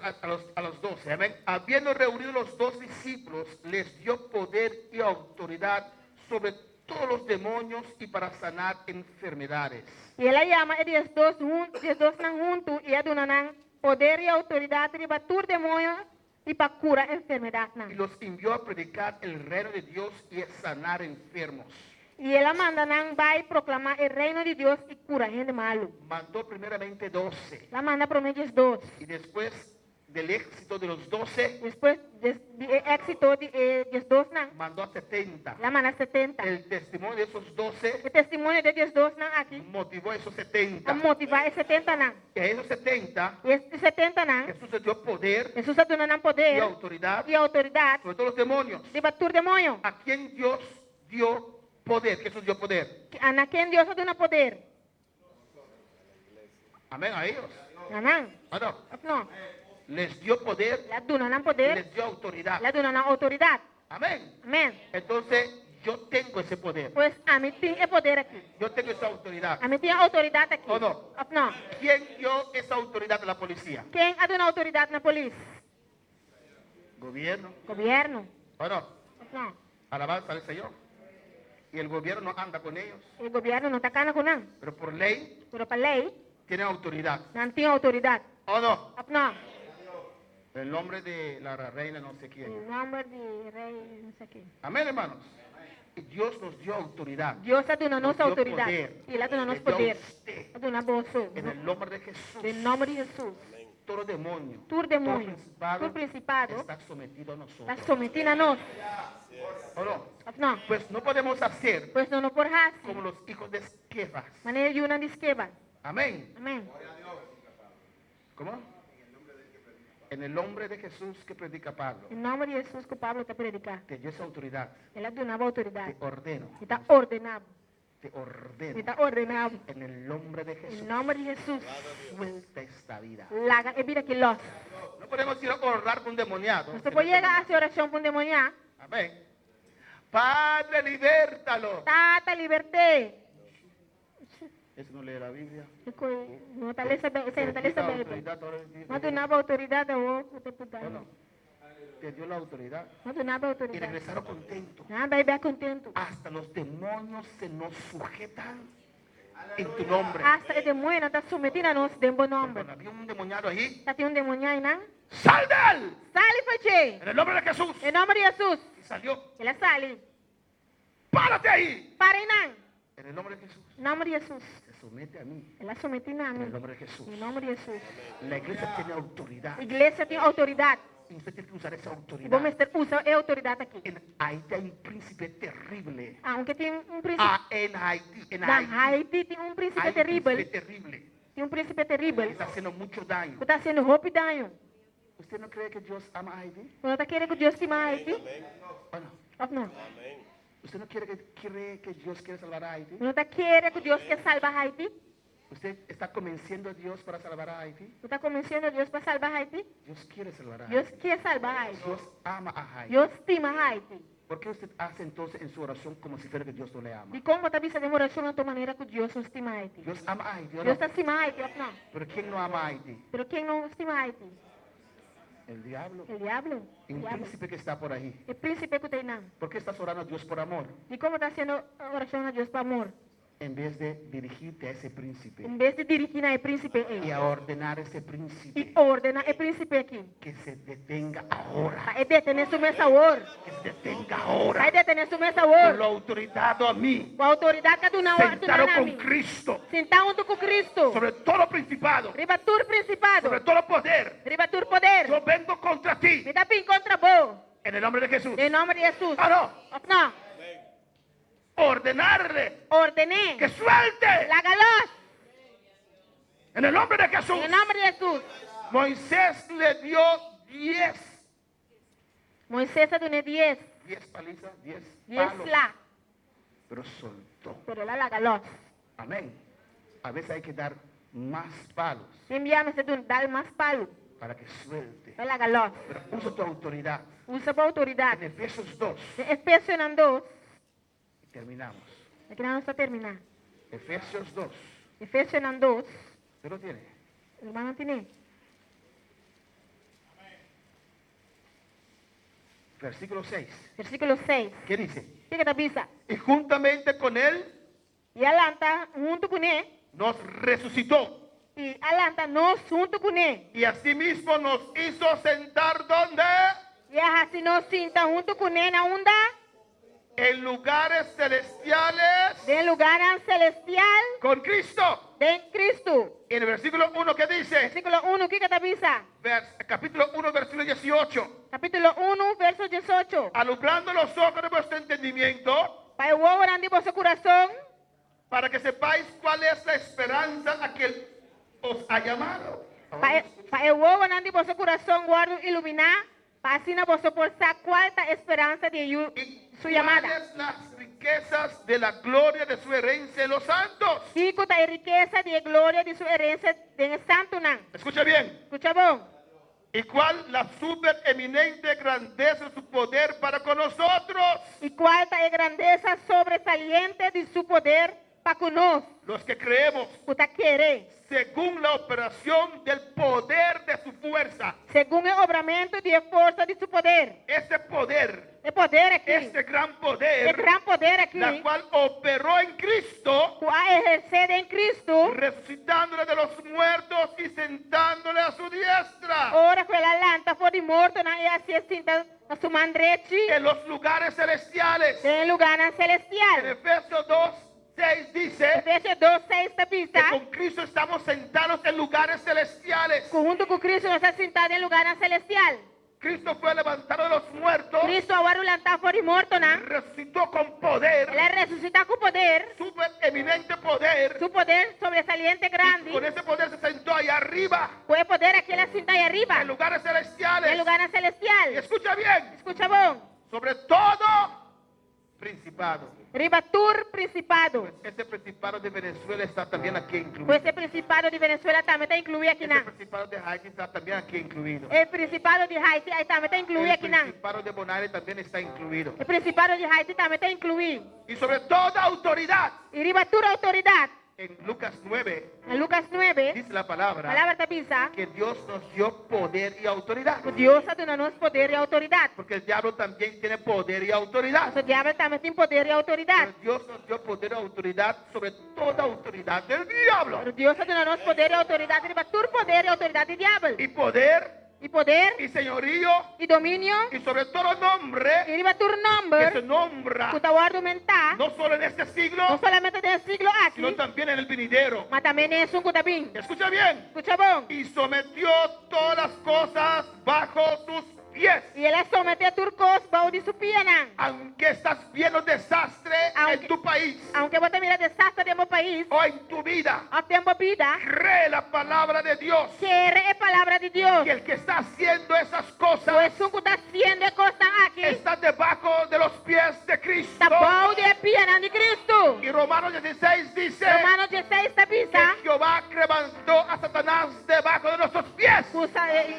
[SPEAKER 1] a los 12, amén. Habiendo reunido los dos discípulos, les dio poder y autoridad sobre todos los demonios y para sanar enfermedades.
[SPEAKER 2] I el a yama e 12 diesdosnan huntu i a duna nan poder i outoridat riba tur demoño i pa kura enfermedatnan.
[SPEAKER 1] Y los envió a predicar el reino de Dios y a sanar enfermos.
[SPEAKER 2] I el a manda nan bai proklamá e reino di Dios i kura hende malu.
[SPEAKER 1] Mandó primeramente 12.
[SPEAKER 2] El a manda promé 12.
[SPEAKER 1] Y después del éxito de los 12,
[SPEAKER 2] Despues di e éksito di e diesdosnan,
[SPEAKER 1] mandó a 70.
[SPEAKER 2] el a manda 70.
[SPEAKER 1] El testimonio de esos 12
[SPEAKER 2] E testimonio di e diesdosnan aki
[SPEAKER 1] motivó a esos 70.
[SPEAKER 2] a motivá e setentanan.
[SPEAKER 1] Y a esos 70,
[SPEAKER 2] I e setentanan,
[SPEAKER 1] Jesús les dio poder
[SPEAKER 2] Hesus a duna nan
[SPEAKER 1] y
[SPEAKER 2] poder
[SPEAKER 1] autoridad
[SPEAKER 2] i outoridat
[SPEAKER 1] sobre todos los demonios.
[SPEAKER 2] riba tur demoño.
[SPEAKER 1] ¿A quién Dios dio poder? Jesús dio poder.
[SPEAKER 2] A na ken Dios a duna poder?
[SPEAKER 1] Amén, a ellos.
[SPEAKER 2] Na nan.
[SPEAKER 1] ¿O no?
[SPEAKER 2] Of no?
[SPEAKER 1] Les dio poder,
[SPEAKER 2] El a duna nan poder.
[SPEAKER 1] les dio autoridad.
[SPEAKER 2] El a duna nan outoridat.
[SPEAKER 1] Amén.
[SPEAKER 2] Amén.
[SPEAKER 1] Entonces, yo tengo ese poder.
[SPEAKER 2] Pues ami tin e poder aki.
[SPEAKER 1] Yo tengo esa autoridad.
[SPEAKER 2] Ami tin e outoridat aki.
[SPEAKER 1] ¿O no?
[SPEAKER 2] Of no?
[SPEAKER 1] ¿Quién dio esa autoridad a la policía?
[SPEAKER 2] Ken a duna outoridat na polis?
[SPEAKER 1] Gobierno.
[SPEAKER 2] Gobierno.
[SPEAKER 1] ¿O no?
[SPEAKER 2] Of no?
[SPEAKER 1] Alabanza al Señor. Y el gobierno no anda con ellos.
[SPEAKER 2] E gobierno no ta kana ku nan.
[SPEAKER 1] Pero por ley
[SPEAKER 2] Pero pa lei,
[SPEAKER 1] tienen autoridad.
[SPEAKER 2] nan tin outoridat.
[SPEAKER 1] ¿O no?
[SPEAKER 2] Of no?
[SPEAKER 1] El nombre de la reina no sé quién.
[SPEAKER 2] En nomber di rei no sé ken.
[SPEAKER 1] Amén, hermanos. Y Dios nos dio autoridad.
[SPEAKER 2] Dios a duna nos
[SPEAKER 1] Nos dio
[SPEAKER 2] outoridat.
[SPEAKER 1] poder.
[SPEAKER 2] I el a duna nos
[SPEAKER 1] Le dio a
[SPEAKER 2] poder.
[SPEAKER 1] usted.
[SPEAKER 2] A duna boso.
[SPEAKER 1] En el nombre de Jesús.
[SPEAKER 2] Den nomber di Hesus.
[SPEAKER 1] Todo demonio.
[SPEAKER 2] Tur demonio.
[SPEAKER 1] Todo principado.
[SPEAKER 2] Tur principado.
[SPEAKER 1] Está sometido a nosotros.
[SPEAKER 2] Ta sometí na nos.
[SPEAKER 1] ¿O no?
[SPEAKER 2] Of no?
[SPEAKER 1] Pues no podemos hacer
[SPEAKER 2] Pues nos no por hasi.
[SPEAKER 1] como los hijos de Esqueva.
[SPEAKER 2] Manera yunan di Esqueva.
[SPEAKER 1] Amén.
[SPEAKER 2] Amén.
[SPEAKER 1] ¿Cómo? En el nombre de Jesús que predica Pablo,
[SPEAKER 2] Den nòmber di Hesus ku Pablo ta prediká.
[SPEAKER 1] Te dio esa autoridad.
[SPEAKER 2] El a duna bo outoridat.
[SPEAKER 1] Te ordeno.
[SPEAKER 2] Mi ta ordená bo.
[SPEAKER 1] Te ordeno.
[SPEAKER 2] Mi ta ordená bo.
[SPEAKER 1] En el nombre de Jesús.
[SPEAKER 2] Den nòmber di Hesus.
[SPEAKER 1] Suelta esta vida.
[SPEAKER 2] Laga e bida akí lòs.
[SPEAKER 1] No podemos ir a orar con un demoniado.
[SPEAKER 2] Nos no por yega hasi orashon pa un demoniá.
[SPEAKER 1] Amén. Padre, libértalo.
[SPEAKER 2] Tata, libert'é.
[SPEAKER 1] Ese no lee la Biblia.
[SPEAKER 2] No ta lesa Esei no ta lesa Beibel. No duna bo outoridat awor ku ta puta.
[SPEAKER 1] No, no. Te dio la autoridad.
[SPEAKER 2] No duna bo
[SPEAKER 1] Y
[SPEAKER 2] outoridat.
[SPEAKER 1] regresaron contentos.
[SPEAKER 2] Nan a bai bek kontentu.
[SPEAKER 1] Hasta los demonios se nos sujetan en tu nombre.
[SPEAKER 2] Asta e demoñonan ta sometí na nos den bo nòmber.
[SPEAKER 1] Cuando había un demoniado ahí,
[SPEAKER 2] Ta tin un demoñá einan.
[SPEAKER 1] ¡sal de él!
[SPEAKER 2] Sali for dje!
[SPEAKER 1] En el nombre de Jesús.
[SPEAKER 2] Den nòmber di Hesus.
[SPEAKER 1] Y salió.
[SPEAKER 2] El a sali.
[SPEAKER 1] ¡Párate ahí!
[SPEAKER 2] Para einan!
[SPEAKER 1] En el nombre de Jesús.
[SPEAKER 2] Nòmber di Hesus.
[SPEAKER 1] Se somete a mí.
[SPEAKER 2] El a sometí na
[SPEAKER 1] En
[SPEAKER 2] mi.
[SPEAKER 1] el nombre de Jesús.
[SPEAKER 2] Den nòmber di Hesus.
[SPEAKER 1] La iglesia tiene autoridad.
[SPEAKER 2] Iglesia tin outoridat.
[SPEAKER 1] Y usted tiene que usar esa
[SPEAKER 2] I bo
[SPEAKER 1] autoridad.
[SPEAKER 2] mester usa e outoridat aki.
[SPEAKER 1] En Haití hay un príncipe terrible.
[SPEAKER 2] Aunke tin un príncipe.
[SPEAKER 1] Ah, en Haití, en
[SPEAKER 2] Na
[SPEAKER 1] Haití.
[SPEAKER 2] Haiti tin un príncipe
[SPEAKER 1] Hay un
[SPEAKER 2] teribel.
[SPEAKER 1] príncipe terrible.
[SPEAKER 2] Tin un príncipe teribel.
[SPEAKER 1] Está haciendo mucho daño.
[SPEAKER 2] Ku ta hasiendo hopi daño.
[SPEAKER 1] ¿Usted no cree que Dios ama a Haití?
[SPEAKER 2] Bo no ta kere ku Dios stima Haiti?
[SPEAKER 1] ¿O no?
[SPEAKER 2] Òf no?
[SPEAKER 1] ¿Usted no quiere que, cree que Dios quiere salvar a Haití?
[SPEAKER 2] Bo no ta kere ku Dios ke salba Haiti?
[SPEAKER 1] ¿Usted está convenciendo a Dios para salvar a Haití?
[SPEAKER 2] Bo ta konvensiendo Dios pa salba Haiti?
[SPEAKER 1] Dios quiere salvar a
[SPEAKER 2] Dios
[SPEAKER 1] Haití.
[SPEAKER 2] ke salba Haiti.
[SPEAKER 1] Dios ama a Haití.
[SPEAKER 2] Dios stima Haiti.
[SPEAKER 1] ¿Por qué usted hace entonces en su oración como si fuera que Dios no le ama?
[SPEAKER 2] Dikon bo ta bisa den orashon na otro manera ku Dios no stima Haiti?
[SPEAKER 1] Dios ama a Haití, ¿o no?
[SPEAKER 2] Dios ta stima Haiti òf no?
[SPEAKER 1] ¿Pero quién no ama a Haití?
[SPEAKER 2] Pero ken no stima Haiti?
[SPEAKER 1] El diablo.
[SPEAKER 2] E diablo.
[SPEAKER 1] Y un
[SPEAKER 2] Diablo.
[SPEAKER 1] príncipe que está por ahí.
[SPEAKER 2] E príncipe ku ta einan.
[SPEAKER 1] ¿Por qué estás orando a Dios por amor?
[SPEAKER 2] Dikon bo ta hasiendo orashon na Dios pa amor?
[SPEAKER 1] En vez de dirigirte a ese príncipe.
[SPEAKER 2] En bes di dirigí na e príncipe ei.
[SPEAKER 1] Y a ordenar a ese príncipe.
[SPEAKER 2] I ordená e príncipe aki.
[SPEAKER 1] Que se detenga ahora.
[SPEAKER 2] Pa e detené su mes awor.
[SPEAKER 1] Que se detenga ahora.
[SPEAKER 2] Pa e detené su mes awor.
[SPEAKER 1] Con la autoridad a mí.
[SPEAKER 2] Ku outoridat ku a duna
[SPEAKER 1] Sentado
[SPEAKER 2] na
[SPEAKER 1] con
[SPEAKER 2] mi.
[SPEAKER 1] Cristo.
[SPEAKER 2] Sintá huntu ku Cristo.
[SPEAKER 1] Sobre todo principado.
[SPEAKER 2] Riba tur principado.
[SPEAKER 1] Sobre todo poder.
[SPEAKER 2] Riba tur poder.
[SPEAKER 1] Yo vengo contra ti.
[SPEAKER 2] Mi ta bin kontra bo.
[SPEAKER 1] En el nombre de Jesús.
[SPEAKER 2] Den nòmber di Hesus.
[SPEAKER 1] Ah, no.
[SPEAKER 2] Òf no?
[SPEAKER 1] Ordenarle.
[SPEAKER 2] Orden'é.
[SPEAKER 1] Que suelte.
[SPEAKER 2] Laga lòs.
[SPEAKER 1] En el nombre de Jesús.
[SPEAKER 2] Den nòmber di Hesus.
[SPEAKER 1] Moisés le dio 10.
[SPEAKER 2] Moisés a dun'é dies.
[SPEAKER 1] 10 palizas, 10
[SPEAKER 2] Dies
[SPEAKER 1] palos.
[SPEAKER 2] sla.
[SPEAKER 1] Pero soltó.
[SPEAKER 2] Pero el a laga lòs.
[SPEAKER 1] Amén. A veces hay que dar más palos.
[SPEAKER 2] Tin bia mester duna dal mas palu.
[SPEAKER 1] Para que suelte.
[SPEAKER 2] Pa e laga lòs.
[SPEAKER 1] Pero usa tu autoridad.
[SPEAKER 2] Usa bo outoridat.
[SPEAKER 1] En Efesios 2.
[SPEAKER 2] Den Efesionan 2.
[SPEAKER 1] Y terminamos.
[SPEAKER 2] Aki nan nos ta terminá.
[SPEAKER 1] Efesios 2.
[SPEAKER 2] Efesionan 2.
[SPEAKER 1] ¿Usted lo tiene?
[SPEAKER 2] Hermano tiene.
[SPEAKER 1] Versículo 6.
[SPEAKER 2] Versíkulo 6.
[SPEAKER 1] ¿Qué dice?
[SPEAKER 2] Kiko ta bisa?
[SPEAKER 1] Y juntamente con él
[SPEAKER 2] I a lanta huntu kuné.
[SPEAKER 1] nos resucitó.
[SPEAKER 2] I a lanta nos huntu kuné.
[SPEAKER 1] Y asimismo nos hizo sentar ¿dónde?
[SPEAKER 2] I a hasi nos sinta huntu kuné na unda?
[SPEAKER 1] En lugares celestiales.
[SPEAKER 2] Den lugarnan celestial.
[SPEAKER 1] Con Cristo.
[SPEAKER 2] Den Cristo.
[SPEAKER 1] En el versículo 1 ¿qué dice?
[SPEAKER 2] Versíkulo 1, kiko ta bisa?
[SPEAKER 1] Vers, capítulo 1, versículo 18.
[SPEAKER 2] Capítulo 1, verso 18.
[SPEAKER 1] Alumbrando los ojos de vuestro entendimiento.
[SPEAKER 2] Pa e wowonan di boso kurason.
[SPEAKER 1] Para que sepáis cuál es la esperanza a que él os ha llamado.
[SPEAKER 2] Pa e, pa e wowonan di boso kurason wòrdu iluminá, pa asina boso por sa kual ta e speransa di e yu
[SPEAKER 1] Y
[SPEAKER 2] su yamada.
[SPEAKER 1] cuáles las riquezas de la gloria de su herencia en los santos.
[SPEAKER 2] Kiko ta e rikesa di e gloria di su herensia den e santunan.
[SPEAKER 1] Escucha bien.
[SPEAKER 2] Skucha bon.
[SPEAKER 1] Y cuál la supereminente grandeza de su poder para con nosotros.
[SPEAKER 2] I kual ta e grandesa sobresaliente di su poder pa ku nos.
[SPEAKER 1] Los que creemos.
[SPEAKER 2] Ku ta kere.
[SPEAKER 1] Según la operación del poder de su fuerza.
[SPEAKER 2] Segun e obramentu di e forsa di su poder.
[SPEAKER 1] Este poder.
[SPEAKER 2] E poder aki.
[SPEAKER 1] Este gran poder.
[SPEAKER 2] E gran poder aki.
[SPEAKER 1] La cual operó en Cristo.
[SPEAKER 2] Ku a ehersé den Cristo.
[SPEAKER 1] Resucitándole de los muertos y sentándole a su diestra.
[SPEAKER 2] Ora ku el a lanta for di mortonan i a hasié sinta na su man drechi.
[SPEAKER 1] En los lugares celestiales.
[SPEAKER 2] Den e lugánan celestial.
[SPEAKER 1] En Efesios 2, 6 dice.
[SPEAKER 2] Efesio 2, 6 ta bisa.
[SPEAKER 1] Que con Cristo estamos sentados en lugares celestiales.
[SPEAKER 2] Ku huntu ku Cristo nos ta sintá den lugánan celestial.
[SPEAKER 1] Cristo fue levantado de los muertos.
[SPEAKER 2] Cristo a wòrdu lantá for di mortonan.
[SPEAKER 1] Resucitó con poder.
[SPEAKER 2] El a resusitá ku poder.
[SPEAKER 1] Super eminente poder.
[SPEAKER 2] Su poder sobresaliente grandi.
[SPEAKER 1] Y con ese poder se sentó allá arriba.
[SPEAKER 2] Ku e poder aki el a sinta ei ariba.
[SPEAKER 1] En lugares celestiales.
[SPEAKER 2] Den lugánan selestial.
[SPEAKER 1] Y escucha bien.
[SPEAKER 2] Skucha bon.
[SPEAKER 1] Sobre todo principado.
[SPEAKER 2] Riba tur prinsipado.
[SPEAKER 1] Ese principado de Venezuela está también aquí incluido.
[SPEAKER 2] Pues e prinsipado di Venezuela tambe ta inkluí aki
[SPEAKER 1] Ese
[SPEAKER 2] nan.
[SPEAKER 1] principado de Haití está también aquí incluido.
[SPEAKER 2] E prinsipado di Haiti ei tambe ta inkluí
[SPEAKER 1] El
[SPEAKER 2] aki nan.
[SPEAKER 1] principado de Bonaire también está incluido.
[SPEAKER 2] E prinsipado di Haiti tambe ta inkluí.
[SPEAKER 1] Y sobre toda autoridad.
[SPEAKER 2] I riba tur outoridat.
[SPEAKER 1] En Lucas 9
[SPEAKER 2] Na Lucas 9,
[SPEAKER 1] dice la palabra
[SPEAKER 2] palabra ta bisa
[SPEAKER 1] que Dios nos dio poder y autoridad.
[SPEAKER 2] ku Dios a duna nos poder i outoridat.
[SPEAKER 1] Porque el diablo también tiene poder y autoridad.
[SPEAKER 2] Pasobra diabel tambe tin poder i outoridat.
[SPEAKER 1] Pero Dios nos dio poder y autoridad sobre toda autoridad del diablo.
[SPEAKER 2] Pero Dios a duna nos poder i outoridat riba tur poder i outoridat di diabel.
[SPEAKER 1] Y poder
[SPEAKER 2] I poder
[SPEAKER 1] y señorío
[SPEAKER 2] i dominio
[SPEAKER 1] y sobre todo nombre
[SPEAKER 2] i riba tur
[SPEAKER 1] que se
[SPEAKER 2] nòmber
[SPEAKER 1] nombra
[SPEAKER 2] ku ta wòrdu mentá,
[SPEAKER 1] no solo en este siglo,
[SPEAKER 2] no solamente den e siglo aki,
[SPEAKER 1] sino también en el venidero.
[SPEAKER 2] ma tambe den esun ku ta bin.
[SPEAKER 1] Escucha bien.
[SPEAKER 2] Skucha bon.
[SPEAKER 1] Y sometió todas las cosas bajo sus pies.
[SPEAKER 2] I el a someté tur kos bou di su pianan.
[SPEAKER 1] Aunque estás viendo desastre
[SPEAKER 2] Aunque-
[SPEAKER 1] en tu país
[SPEAKER 2] Aunke bo ta mira desaster den bo pais
[SPEAKER 1] o en tu vida,
[SPEAKER 2] òf den bo bida,
[SPEAKER 1] cree la palabra de Dios.
[SPEAKER 2] kere e palabra di Dios.
[SPEAKER 1] Que el que está haciendo esas cosas
[SPEAKER 2] Ku esun ku ta hasiendo e kosnan aki
[SPEAKER 1] está debajo de los pies de Cristo.
[SPEAKER 2] ta bou di e pianan di Kristu.
[SPEAKER 1] Y Romanos 16 dice
[SPEAKER 2] Romano 16 ta bisa
[SPEAKER 1] que Jehová levantó a Satanás debajo de nuestros pies.
[SPEAKER 2] ku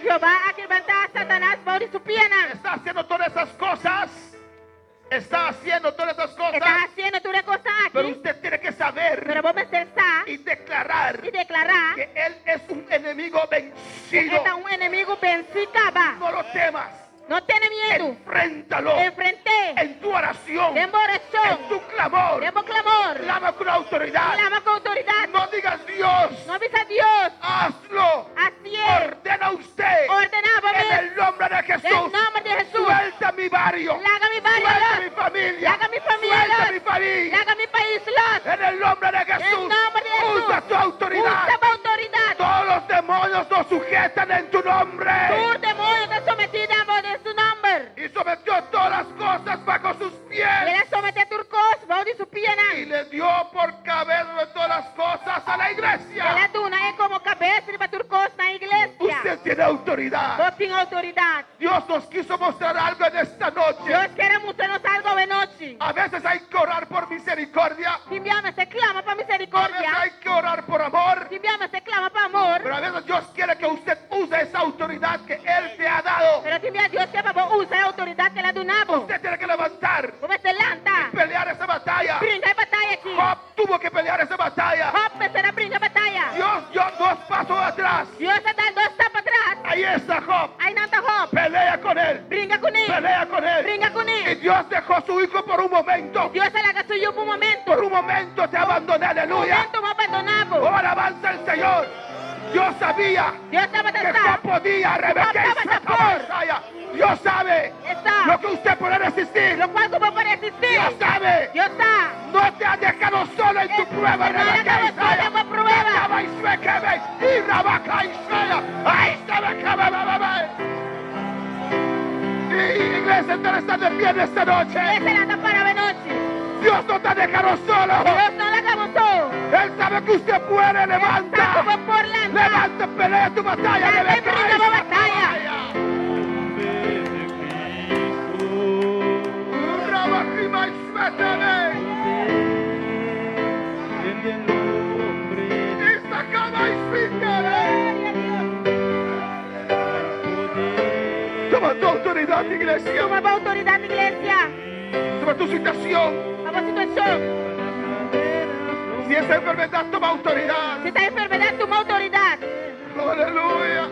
[SPEAKER 2] Jehová a levantá Satanas bou di su pianan.
[SPEAKER 1] Está haciendo todas esas cosas. Está haciendo todas esas
[SPEAKER 2] E
[SPEAKER 1] cosas.
[SPEAKER 2] ta hasiendo tur e kosnan
[SPEAKER 1] Pero
[SPEAKER 2] aki.
[SPEAKER 1] usted tiene que saber
[SPEAKER 2] Pero bo mester sa
[SPEAKER 1] y declarar
[SPEAKER 2] i deklará
[SPEAKER 1] que él es un enemigo vencido.
[SPEAKER 2] E ta un enemigu bensí kaba.
[SPEAKER 1] No lo temas.
[SPEAKER 2] No tene miedu.
[SPEAKER 1] Enfréntalo
[SPEAKER 2] Enfrent'é.
[SPEAKER 1] en tu oración,
[SPEAKER 2] Den bo orashon.
[SPEAKER 1] en tu clamor.
[SPEAKER 2] Den bo klamor.
[SPEAKER 1] Clama con autoridad.
[SPEAKER 2] Klama ku outoridat.
[SPEAKER 1] No digas Dios,
[SPEAKER 2] No bisa Dios.
[SPEAKER 1] hazlo.
[SPEAKER 2] Hasié.
[SPEAKER 1] Ordena usted.
[SPEAKER 2] Ordená bo
[SPEAKER 1] En
[SPEAKER 2] mes.
[SPEAKER 1] el nombre de Jesús.
[SPEAKER 2] Den nòmber di Hesus.
[SPEAKER 1] Suelta mi barrio.
[SPEAKER 2] Laga mi barrio
[SPEAKER 1] Suelta
[SPEAKER 2] los.
[SPEAKER 1] mi familia.
[SPEAKER 2] Laga mi famia
[SPEAKER 1] Suelta
[SPEAKER 2] los.
[SPEAKER 1] mi país.
[SPEAKER 2] Laga mi pais los.
[SPEAKER 1] En el nombre de Jesús.
[SPEAKER 2] Den nòmber di Hesus.
[SPEAKER 1] Usa tu autoridad.
[SPEAKER 2] Usa bo outoridat.
[SPEAKER 1] Todos los demonios nos sujetan en tu nombre.
[SPEAKER 2] Tur demoño ta sometí den bo den su nòmber.
[SPEAKER 1] Y sometió todas las cosas bajo sus pies.
[SPEAKER 2] I el a someté tur kos bou di su pianan.
[SPEAKER 1] Y le dio por cabeza de todas las cosas a la iglesia.
[SPEAKER 2] El a duna e komo kabes riba tur kos na iglesia.
[SPEAKER 1] Usted tiene autoridad.
[SPEAKER 2] Bo tin outoridat.
[SPEAKER 1] Dios nos quiso mostrar algo en esta noche.
[SPEAKER 2] Dios kier a mustra nos algu awe nochi.
[SPEAKER 1] A veces hay que orar por misericordia.
[SPEAKER 2] Tin bia mester klama pa
[SPEAKER 1] A veces
[SPEAKER 2] misericordia.
[SPEAKER 1] hay que orar por amor.
[SPEAKER 2] Tin bia mester klama pa amor.
[SPEAKER 1] Pero a veces Dios quiere que usted use esa autoridad que Él te ha dado.
[SPEAKER 2] Pero tin bia Dios ke pa bo usa e outoridat ku El a duna bo.
[SPEAKER 1] Usted tiene que levantar,
[SPEAKER 2] Bo mester lanta.
[SPEAKER 1] pelear esa batalla.
[SPEAKER 2] Bringa e bataya aki.
[SPEAKER 1] Job tuvo que pelear esa batalla.
[SPEAKER 2] Job mester a bringa e bataya.
[SPEAKER 1] Dios dio dos pasos atrás.
[SPEAKER 2] Dios a dal dos stap atras.
[SPEAKER 1] Ahí está Job.
[SPEAKER 2] Einan ta Job.
[SPEAKER 1] Pelea con él.
[SPEAKER 2] Bringa kuné.
[SPEAKER 1] Pelea con él.
[SPEAKER 2] Bringa kuné.
[SPEAKER 1] Y Dios dejó su hijo por un momento.
[SPEAKER 2] Dios a laga su yu pa un momento.
[SPEAKER 1] Por un momento te abandoné. Aleluya.
[SPEAKER 2] Un momento m'a bandoná bo.
[SPEAKER 1] Oh, alabanza al Señor. Dios sabía
[SPEAKER 2] Dios tabata
[SPEAKER 1] que
[SPEAKER 2] sa.
[SPEAKER 1] Job podía rebecar
[SPEAKER 2] Job tabata por.
[SPEAKER 1] Dios sabe
[SPEAKER 2] E sa.
[SPEAKER 1] lo que usted puede resistir.
[SPEAKER 2] Lokual ku bo por resistí.
[SPEAKER 1] Dios sabe.
[SPEAKER 2] Dios sa.
[SPEAKER 1] No te ha dejado solo en tu prueba,
[SPEAKER 2] No la
[SPEAKER 1] Rebeca
[SPEAKER 2] dejado solo
[SPEAKER 1] Isaiah.
[SPEAKER 2] en tu prueba.
[SPEAKER 1] Acaba y suequebe, y Rabaca Isaiah. Ahí está, Rebeca, be, be, be. Sí, iglesia entera está de pie en esta noche.
[SPEAKER 2] Iglesia lanta para awe nochi.
[SPEAKER 1] Dios no te ha dejado solo.
[SPEAKER 2] Dios no a laga bo so.
[SPEAKER 1] Él sabe que usted puede.
[SPEAKER 2] E sa
[SPEAKER 1] Levanta.
[SPEAKER 2] ku bo por lanta.
[SPEAKER 1] Levanta, pelea tu batalla,
[SPEAKER 2] Lanta
[SPEAKER 1] Rebeca
[SPEAKER 2] bringa bo
[SPEAKER 1] Isaiah.
[SPEAKER 2] bataya.
[SPEAKER 1] Toma tu autoridad, iglesia.
[SPEAKER 2] Tuma bo outoridat, iglesia.
[SPEAKER 1] Toma tu situación.
[SPEAKER 2] Pa bo situashon.
[SPEAKER 1] Si esa enfermedad, toma autoridad.
[SPEAKER 2] Si ta enfermedat, tuma outoridat.
[SPEAKER 1] Aleluya.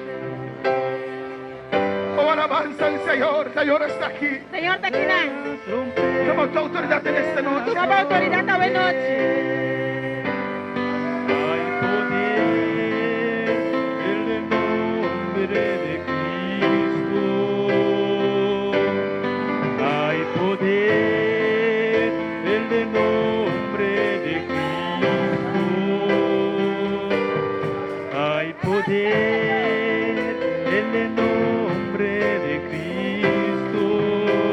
[SPEAKER 1] Oh, alabanza al Señor. Señor está aquí.
[SPEAKER 2] Señor ta akinan.
[SPEAKER 1] Toma tu autoridad en esta noche.
[SPEAKER 2] Tuma bo outoridat awe nochi.
[SPEAKER 5] Hay poder en el nombre de Cristo. Hay poder en el nombre de Cristo. Hay poder en el nombre de Cristo.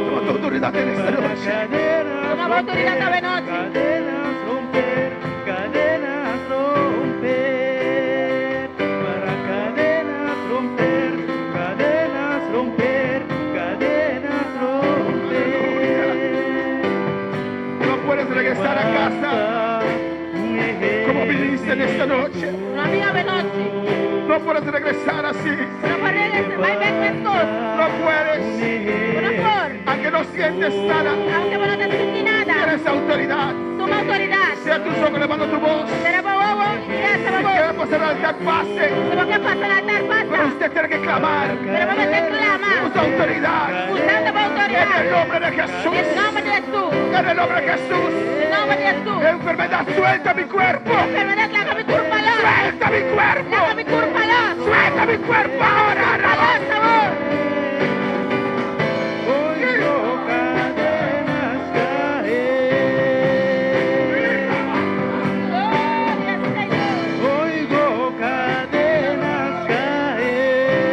[SPEAKER 1] Toma tu autoridad en esta
[SPEAKER 5] Para
[SPEAKER 1] noche.
[SPEAKER 5] cadenas
[SPEAKER 2] Toma bo outoridat
[SPEAKER 5] romper,
[SPEAKER 2] awe nochi.
[SPEAKER 5] Cadenas romper, cadenas romper, para cadenas romper,
[SPEAKER 1] puedes regresar así.
[SPEAKER 2] Bo no por regresá, bai bèk meskos.
[SPEAKER 1] No puedes.
[SPEAKER 2] Bo no por.
[SPEAKER 1] Aunque no sientes nada,
[SPEAKER 2] Aunke bo no ta sinti nada.
[SPEAKER 1] tienes autoridad.
[SPEAKER 2] Tuma outoridat.
[SPEAKER 1] Cierra tus ojos, levanta tu voz.
[SPEAKER 2] Sera bo wowo i alsa bo
[SPEAKER 1] Si
[SPEAKER 2] bos.
[SPEAKER 1] quieres pasar al altar, pase.
[SPEAKER 2] Si bo ke pasa na altar,
[SPEAKER 1] Pero
[SPEAKER 2] pasa.
[SPEAKER 1] usted tiene que clamar.
[SPEAKER 2] Pero bo mester klama.
[SPEAKER 1] Usa autoridad.
[SPEAKER 2] Usando bo
[SPEAKER 1] En
[SPEAKER 2] outoridat.
[SPEAKER 1] el nombre de Jesús.
[SPEAKER 2] Den nòmber di Hesus.
[SPEAKER 1] En el nombre de Jesús.
[SPEAKER 2] Den nòmber di Hesus.
[SPEAKER 1] Enfermedad, suelta mi cuerpo.
[SPEAKER 2] Enfermedat, laga mi kurpa lòs.
[SPEAKER 1] Suelta mi cuerpo.
[SPEAKER 2] Laga mi kurpa lòs.
[SPEAKER 1] Suelta mi cuerpo ahora.
[SPEAKER 2] Kurpa lòs awor.
[SPEAKER 5] Oigo cadenas caer.
[SPEAKER 2] Gloria al Señor.
[SPEAKER 5] Oigo cadenas caer.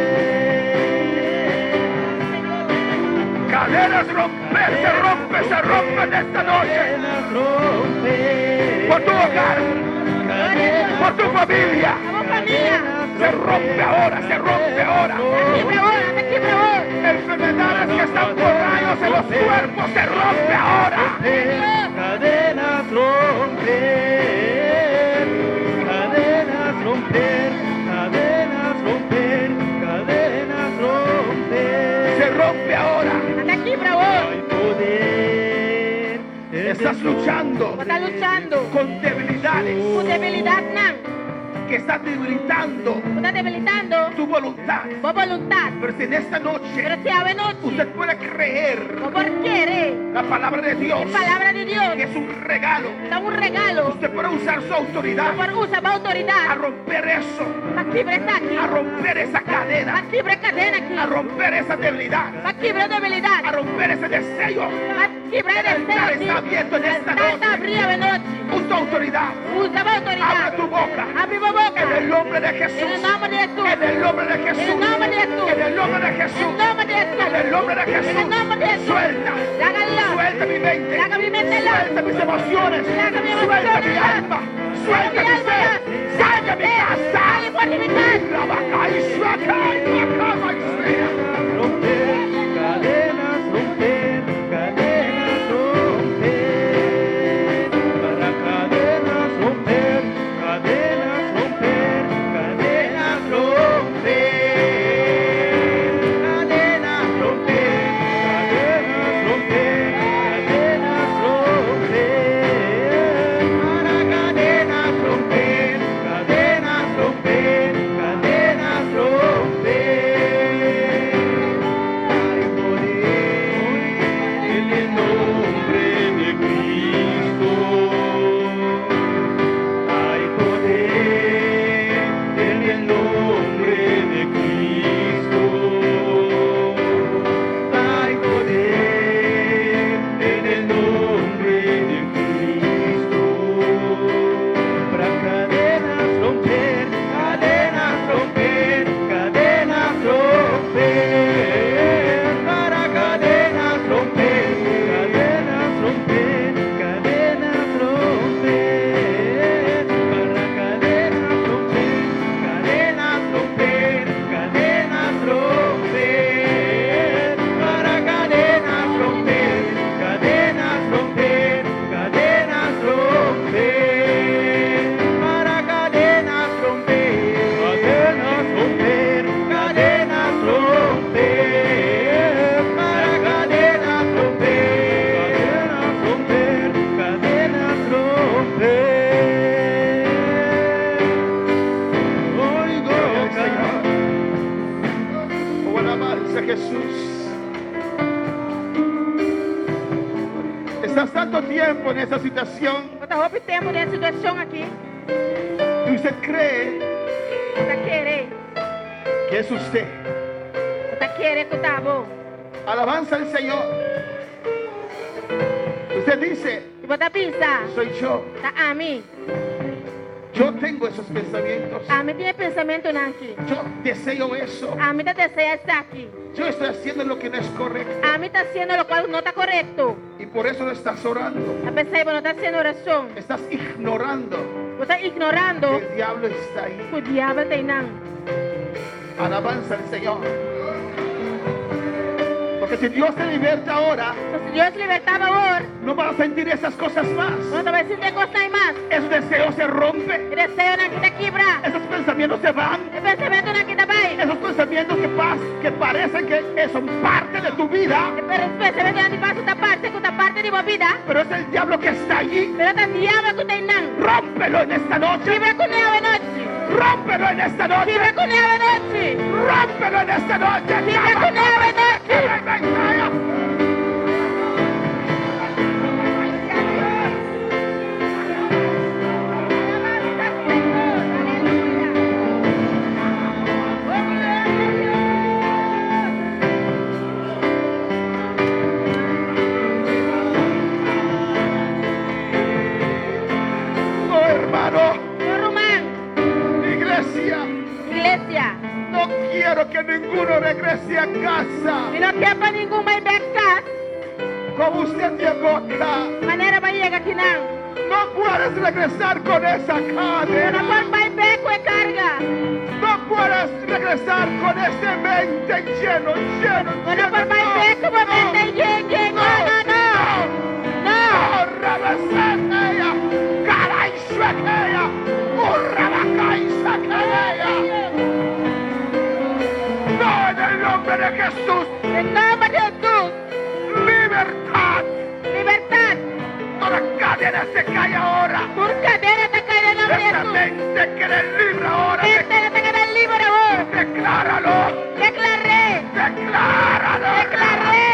[SPEAKER 1] Cadenas romper, se rompe, se rompen esta noche.
[SPEAKER 5] Cadenas romper.
[SPEAKER 1] Por tu hogar,
[SPEAKER 5] Cadenas
[SPEAKER 1] por tu familia.
[SPEAKER 2] Pa bo famia.
[SPEAKER 1] Se rompe ahora, se rompe ahora.
[SPEAKER 2] Ta kibra awor, ta kibra awor.
[SPEAKER 1] Enfermedades que están por años en los cuerpos se rompe ahora.
[SPEAKER 5] Cadenas romper, cadenas romper, cadenas romper, cadenas romper.
[SPEAKER 1] Se rompe ahora.
[SPEAKER 2] Ta kibra awor.
[SPEAKER 5] Hay poder. en
[SPEAKER 1] Estás
[SPEAKER 5] el
[SPEAKER 1] luchando
[SPEAKER 2] Bo ta luchando.
[SPEAKER 1] con debilidades
[SPEAKER 2] Ku debilidatnan.
[SPEAKER 1] que están debilitando
[SPEAKER 2] Ku ta debilitando
[SPEAKER 1] tu voluntad.
[SPEAKER 2] bo boluntat.
[SPEAKER 1] Pero si en esta noche
[SPEAKER 2] Pero si awe nochi,
[SPEAKER 1] usted puede creer
[SPEAKER 2] bo por kere
[SPEAKER 1] la palabra de Dios,
[SPEAKER 2] e palabra di Dios,
[SPEAKER 1] que es un regalo,
[SPEAKER 2] ta un regalo.
[SPEAKER 1] usted puede usar su autoridad
[SPEAKER 2] Por usa bo
[SPEAKER 1] a
[SPEAKER 2] outoridat
[SPEAKER 1] romper eso,
[SPEAKER 2] pa kibra esaki,
[SPEAKER 1] a romper esa cadena,
[SPEAKER 2] pa kibra e kadena aki,
[SPEAKER 1] a romper esa debilidad,
[SPEAKER 2] pa kibra e debilidat,
[SPEAKER 1] a romper ese deseo.
[SPEAKER 2] pa kibra e
[SPEAKER 1] El altar
[SPEAKER 2] deseo
[SPEAKER 1] está abierto en esta
[SPEAKER 2] Altar ta
[SPEAKER 1] noche.
[SPEAKER 2] habrí awe nochi.
[SPEAKER 1] Usa autoridad.
[SPEAKER 2] Usa bo outoridat.
[SPEAKER 1] Abre tu boca.
[SPEAKER 2] Habri bo boka.
[SPEAKER 1] En el nombre de
[SPEAKER 2] En
[SPEAKER 1] Jesús.
[SPEAKER 2] el nombre de Jesús.
[SPEAKER 1] En el nombre de Jesús.
[SPEAKER 2] En el nombre de Jesús.
[SPEAKER 1] En el nombre de Jesús.
[SPEAKER 2] En el nombre de Jesús.
[SPEAKER 1] En el nombre de Jesús.
[SPEAKER 2] En el nombre de Jesús.
[SPEAKER 1] Suelta.
[SPEAKER 2] Lágalo.
[SPEAKER 1] Suelta mi mente.
[SPEAKER 2] Laga mi mente.
[SPEAKER 1] Suelta mis emociones.
[SPEAKER 2] Laga mi
[SPEAKER 1] Suelta mi
[SPEAKER 2] emociones.
[SPEAKER 1] alma. Suelta
[SPEAKER 2] Laga mi
[SPEAKER 1] mi
[SPEAKER 2] alma.
[SPEAKER 1] ser. Sal de mi casa.
[SPEAKER 2] Sali for di mi kas.
[SPEAKER 1] La vaca y suaca y vaca y sea.
[SPEAKER 5] Romper, cadenas romper, cadenas romper, para cadenas romper, cadenas romper, cadenas romper, cadenas romper, cadenas romper, cadenas romper, para cadenas romper, cadenas romper, cadenas romper. Hay poder en el nombre de Cristo. Hay poder en el nombre de Cristo. Hay poder en el nombre de Cristo. Para cadenas romper, cadenas romper, cadenas romper. Para cadenas romper, cadenas romper, cadenas romper. Para cadenas romper, cadenas romper, cadenas romper. Para cadenas romper, cadenas romper, cadenas romper. Para cadenas romper, cadenas romper, cadenas romper. Para cadenas romper, cadenas romper, cadenas romper. Oigo
[SPEAKER 1] Señor. Oh, alabanza a Jesús. Estás tanto tiempo en esa situación
[SPEAKER 2] Bo ta hopi tempu den e situashon aki.
[SPEAKER 1] y usted cree
[SPEAKER 2] Bo ta kere.
[SPEAKER 1] que es usted.
[SPEAKER 2] Bo ta kere ku ta bo.
[SPEAKER 1] Alabanza al Señor. Usted dice,
[SPEAKER 2] I bo ta pensa.
[SPEAKER 1] soy yo.
[SPEAKER 2] Ta ami.
[SPEAKER 1] Yo tengo esos pensamientos.
[SPEAKER 2] Ami tin e pensamentunan aki.
[SPEAKER 1] Yo deseo eso.
[SPEAKER 2] Ami ta deseá esaki.
[SPEAKER 1] Yo estoy haciendo lo que no es correcto.
[SPEAKER 2] Ami ta hasiendo loke no ta korekto.
[SPEAKER 1] Y por eso no estás orando.
[SPEAKER 2] P'esei bo no ta hasiendo orashon.
[SPEAKER 1] Estás ignorando
[SPEAKER 2] Bo ta ignorando
[SPEAKER 1] que el diablo está ahí.
[SPEAKER 2] ku diabel t'einan.
[SPEAKER 1] Alabanza al Señor. Porque Porque si Dios te liberta ahora,
[SPEAKER 2] So, si Dios libertá bo awor,
[SPEAKER 1] no vas a sentir esas cosas más.
[SPEAKER 2] bo no ta bai sinti e kosnan ei mas.
[SPEAKER 1] Esos deseos se rompen.
[SPEAKER 2] E deseonan aki ta kibra.
[SPEAKER 1] Esos pensamientos se van.
[SPEAKER 2] E pensamentunan aki ta bai.
[SPEAKER 1] Esos pensamientos que, pas, que parecen que son parte de tu vida,
[SPEAKER 2] E pensamentunan di parse ta parse ku ta parte di bo bida.
[SPEAKER 1] pero es el diablo que está allí.
[SPEAKER 2] Pero ta diabel ku ta einan.
[SPEAKER 1] Rómpelo en esta noche.
[SPEAKER 2] Kibra kuné awe nochi.
[SPEAKER 1] Rómpelo en esta noche.
[SPEAKER 2] Kibra kuné awe nochi.
[SPEAKER 1] Rómpelo en esta noche.
[SPEAKER 2] Kibra kuné awe nochi.
[SPEAKER 1] No, hermano,
[SPEAKER 2] No, ruman,
[SPEAKER 1] iglesia,
[SPEAKER 2] iglesia.
[SPEAKER 1] no quiero que ninguno regrese a casa
[SPEAKER 2] Mi no ke pa ningun bai bèk kas.
[SPEAKER 1] como usted llegó acá.
[SPEAKER 2] Manera bo a yega akinan.
[SPEAKER 1] No puedes regresar con esa
[SPEAKER 2] No
[SPEAKER 1] cadena.
[SPEAKER 2] por bai bèk ku e karga.
[SPEAKER 1] No puedes regresar con ese mente lleno, lleno,
[SPEAKER 2] No
[SPEAKER 1] lleno.
[SPEAKER 2] por bai bèk ku bo mente yen, yen. No, no, no. No.
[SPEAKER 1] No, caray, suequea, urrabacay, saquea. No, en el nombre de Jesús,
[SPEAKER 2] Den nòmber di Hesus.
[SPEAKER 1] libertad.
[SPEAKER 2] Libertat.
[SPEAKER 1] Toda cadena se cae ahora.
[SPEAKER 2] Tur kadena ta kai den nòmber di
[SPEAKER 1] Esa
[SPEAKER 2] Hesus.
[SPEAKER 1] mente queda libre ahora.
[SPEAKER 2] Mente ta keda liber awor.
[SPEAKER 1] Decláralo.
[SPEAKER 2] Deklar'é.
[SPEAKER 1] Decláralo.
[SPEAKER 2] Deklar'é.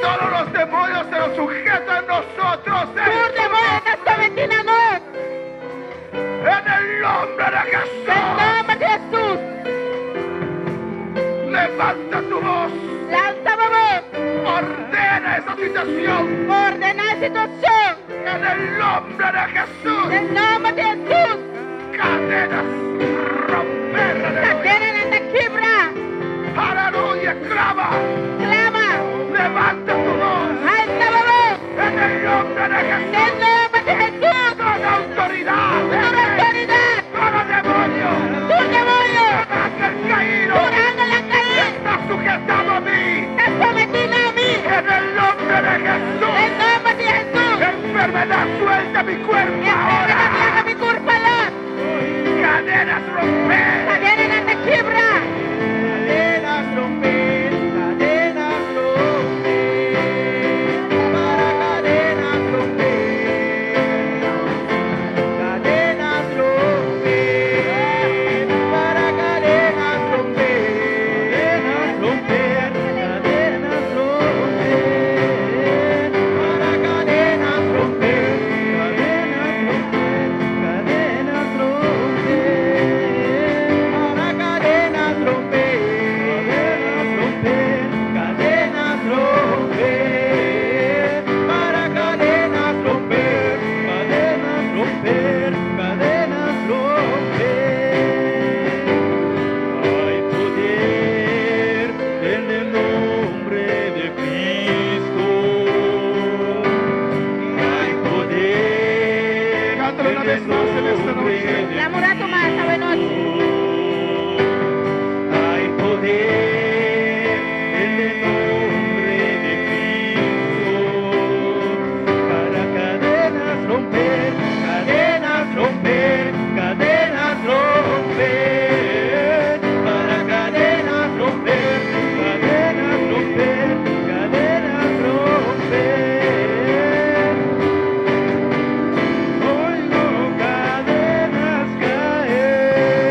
[SPEAKER 1] Todos los demonios se nos sujetan a nosotros.
[SPEAKER 2] Tur demoño ta sometí na nos.
[SPEAKER 1] En el nombre de
[SPEAKER 2] Den
[SPEAKER 1] Jesús.
[SPEAKER 2] nòmber di Hesus.
[SPEAKER 1] Levanta tu voz.
[SPEAKER 2] Lanta bo bos.
[SPEAKER 1] Ordena esa situación.
[SPEAKER 2] Ordená e situashon.
[SPEAKER 1] En el nombre de Jesús.
[SPEAKER 2] Den nòmber di Hesus.
[SPEAKER 1] Cadenas romper. Aleluya.
[SPEAKER 2] Kadenanan ta kibra.
[SPEAKER 1] Aleluya. Clama.
[SPEAKER 2] Klama.
[SPEAKER 1] Levanta tu voz.
[SPEAKER 2] Alsa bo bos.
[SPEAKER 1] En el nombre de Jesús.
[SPEAKER 2] Den nòmber di Hesus.
[SPEAKER 1] Toda autoridad.
[SPEAKER 2] Tur outoridat.
[SPEAKER 1] Todo demonio.
[SPEAKER 2] Tur demoño.
[SPEAKER 1] Todo ángel caído.
[SPEAKER 2] Tur angel kaí.
[SPEAKER 1] Está sujetado a mí.
[SPEAKER 2] Ta sometí na mi.
[SPEAKER 1] En el nombre de Jesús.
[SPEAKER 2] Den nòmber di Hesus.
[SPEAKER 1] Enfermedad, suelta mi cuerpo
[SPEAKER 2] Enfermedat,
[SPEAKER 1] ahora.
[SPEAKER 2] laga mi kurpa lòs.
[SPEAKER 1] Cadenas romper.
[SPEAKER 2] Kadenanan ta kibra.
[SPEAKER 5] Cadenas romper, cadenas romper, para cadenas romper, cadenas romper, para cadenas romper, cadenas romper, cadenas romper, para cadenas romper, cadenas romper, cadenas romper, para cadenas romper, cadenas romper, cadenas romper, para cadenas romper, cadenas romper, cadenas romper. Hay poder en el nombre de Cristo. Hay poder
[SPEAKER 1] Cántalo una
[SPEAKER 5] en
[SPEAKER 1] vez
[SPEAKER 5] el
[SPEAKER 1] más en esta
[SPEAKER 5] nombre
[SPEAKER 1] noche.
[SPEAKER 5] de
[SPEAKER 2] Slam'é un ratu mas awe nochi.
[SPEAKER 5] Hay poder en el nombre de Cristo para cadenas romper, cadenas romper, cadenas romper, para cadenas romper, cadenas romper, cadenas romper. Oigo cadenas caer.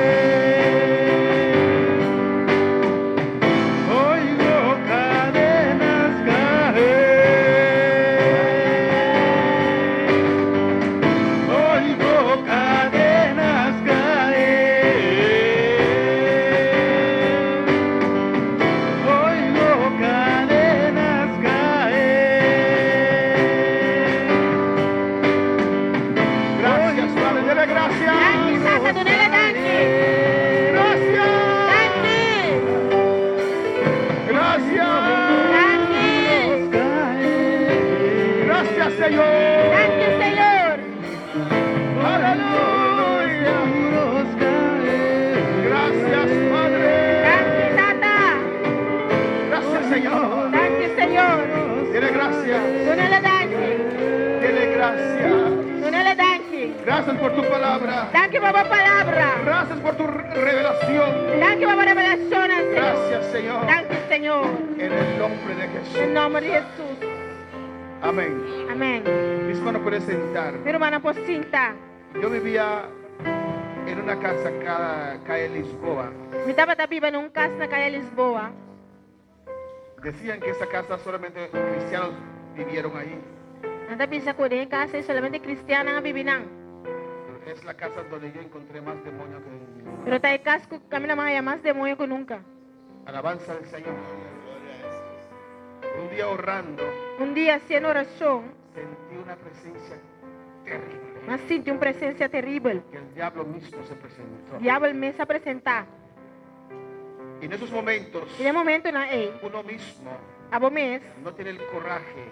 [SPEAKER 5] Oigo cadenas caer. Oigo cadenas caer. Oigo cadenas caer.
[SPEAKER 1] Gracias, Padre. Dele gracias.
[SPEAKER 2] Danki, Tata, dun'é danki.
[SPEAKER 1] Gracias.
[SPEAKER 2] Danki.
[SPEAKER 1] Gracias.
[SPEAKER 2] Danki.
[SPEAKER 1] Gracias, Señor.
[SPEAKER 2] Danki, Señor.
[SPEAKER 1] Aleluya. Gracias, Gracias por tu palabra.
[SPEAKER 2] Danki pa bo palabra.
[SPEAKER 1] Gracias por tu revelación.
[SPEAKER 2] Danki pa bo revelashon, Señor.
[SPEAKER 1] Gracias, Señor.
[SPEAKER 2] Danki, Señor.
[SPEAKER 1] En el nombre de Jesús.
[SPEAKER 2] Den nòmber di Hesus.
[SPEAKER 1] Amén.
[SPEAKER 2] Amèn.
[SPEAKER 1] Mis hermanos pueden sentar.
[SPEAKER 2] Mi rumannan por sinta.
[SPEAKER 1] Yo vivía en una casa acá, calle Lisboa.
[SPEAKER 2] Mi tabata biba den un kas na Kaya Lisboa.
[SPEAKER 1] Decían que esa casa solamente cristianos vivieron ahí.
[SPEAKER 2] Nan ta bisa ku den e kas ei solamente kristiannan a biba einan.
[SPEAKER 1] Pero es la casa donde yo encontré más demonios que en
[SPEAKER 2] Pero ta e kas ku kaminda m'a haña mas demoño ku nunka.
[SPEAKER 1] Alabanza al Señor.
[SPEAKER 4] Gloria a Jesús.
[SPEAKER 1] Un día orando,
[SPEAKER 2] Un dia, hasiendo orashon,
[SPEAKER 1] sentí una presencia terrible.
[SPEAKER 2] m'a sinti un presensia teribel.
[SPEAKER 1] Que el diablo mismo se presentó.
[SPEAKER 2] Diabel mes a presentá.
[SPEAKER 1] Y en esos momentos,
[SPEAKER 2] I den e momentonan ei,
[SPEAKER 1] uno mismo
[SPEAKER 2] abo mes
[SPEAKER 1] no tiene el coraje.